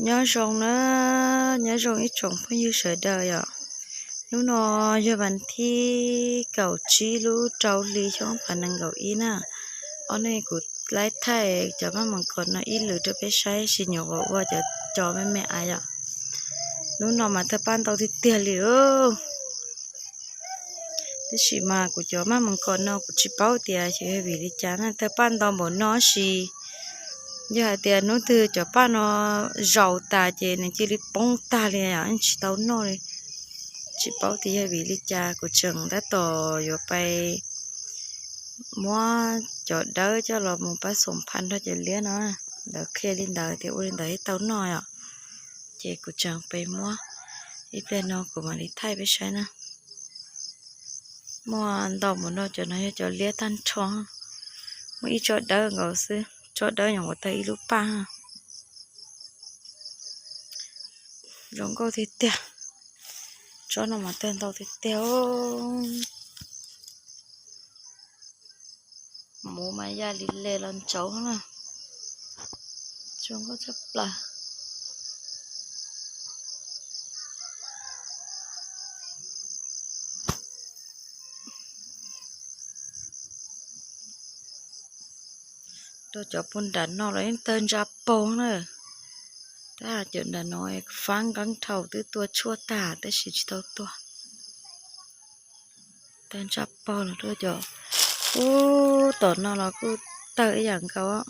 Nyob zoo na, nyob zoo ib tsoom phooj ywg sawv daws yom. Hnub no yog vas thib kaum tsib lub rau hli xyoo ob phav nees nkaum ib na. Ob hnub no kuv laib thaij cov maj moos kom no ib lwm rau peb saib sis nyuam qhuav ua cov cov me me av yom. Hnub no mas thawj paj ntau tiag tiag li lauj. Tab sis mas kuv cov maj moos kom no kuv tsis paub tias xyov yog vim li cas na, thawj paj ntau npaum no sis yog hais tias hnub twg cov paj no zaus tas ces nws cia li poob tag li, tsis tau noj li. Tsis paub tias yog vim li cas, kuv tseem tab tom yuav pais muab cov dawb coj los mus pab xoom phaj nrog cov liab no. Lawv qhia li ntawd tias ua li ntawd thiaj tau noj yom. Ces kuv tseem pais muab, ib pliag no kuv mam li thaij peb saib na. Muaj ntau npaum no, cov no yog cov liab tag nrho. Muaj ib tsob dawb nkaus xwb, tsob dawb nyuam qhuav tawg ib lub paj. Zoo nkauj tiag tiag. Tsob no mas tawg ntau tiag tiag. Muv mas ya li le los ntsauv na. Zoo nkauj tshaj plaws. Rau cov puag nram no los yeej tawg ntsa paug na. Tab cov nram no fab nqeeb dhau twb tua tshuaj tag tab sis tsis tau tuag. Tawg ntsa paug los rau cov, ub, tom no los kuj tawg ib yam nkaus.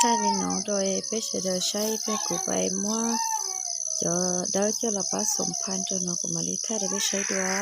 Thaij li no rau peb sawv daws saib, ib pliag kuv pais muab cov dawb coj los pab xoom phaj rau no kuv mam li thaij rau peb saib dua.